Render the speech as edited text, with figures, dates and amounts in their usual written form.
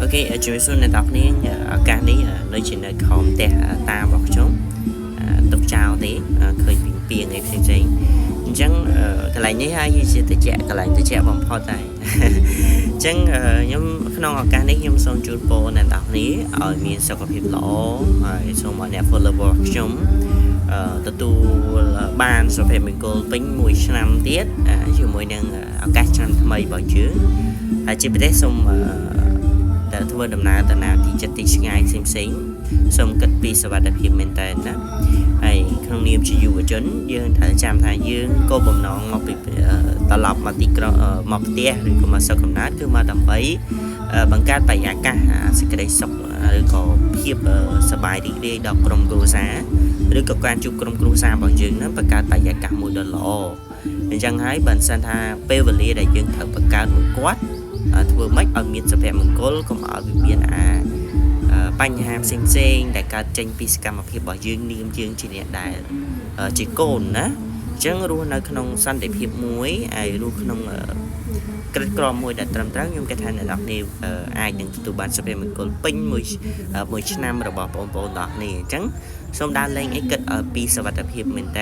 OK ជំរាបសួរអ្នកទាំងអស់គ្នាឱកាសនេះនៅជានៅក្រោមផ្ទះតារបស់ខ្ញុំទុកចោលទេឃើញពីពីងអីផ្សេងផ្សេងអញ្ចឹងកន្លែងនេះហើយជាតិចកន្លែងតិចបំផុតហើយអញ្ចឹងខ្ញុំក្នុងឱកាសនេះខ្ញុំសូមជូនពរអ្នកទាំងអស់គ្នាឲ្យមានសុខភាពល្អហើយសូមឲ្យអ្នក follower ខ្ញុំទទួលបានសុភមង្គលពេញមួយឆ្នាំទៀតជាមួយនឹងឱកាសឆ្នាំថ្មីរបស់យើងហើយជាពិសេសសូម តែធ្វើដំណើរទៅណាទីចិត្តទីឆ្ងាយផ្សេងផ្សេងៗសូមគិតពីសុវត្ថិភាពមែនតើណាហើយក្នុងនាមជាយុវជនយើងត្រូវចាំថាយើងគោលបំណងមកពីត្រឡប់មកទីក្រុងមកផ្ទះឬក៏មកស្រុកកំណើតគឺមកដើម្បីបង្កើតបរិយាកាសសេចក្តីសុខឬក៏ភាពសប្បាយរីករាយដល់ក្រុមគ្រួសារឬក៏ការជួបក្រុមគ្រួសាររបស់យើងហ្នឹងបង្កើតបរិយាកាសមួយដ៏ល្អអញ្ចឹងហើយបើមិនសិនថាពេលវេលាដែលយើងត្រូវបង្កើតមួយគាត់ ធ្វើម៉េចឲ្យមានសុភមង្គលកុំឲ្យវាមានអាបញ្ហាផ្សេងផ្សេងៗដែលកើតចេញពីសកម្មភាពរបស់យើងនាមយើងជាអ្នកដែលជាកូនណាអញ្ចឹងរស់នៅក្នុងសន្តិភាពមួយហើយរស់ក្នុងក្រិតក្រមមួយដែលត្រឹមត្រូវខ្ញុំគិតថាអ្នកនរគ្នាអាចនឹងទទួលបានសុភមង្គលពេញមួយមួយឆ្នាំរបស់បងប្អូនទាំងអស់គ្នាអញ្ចឹងសូមដើរលេងអីគិតឲ្យពីសុវត្ថិភាពមែនតើ។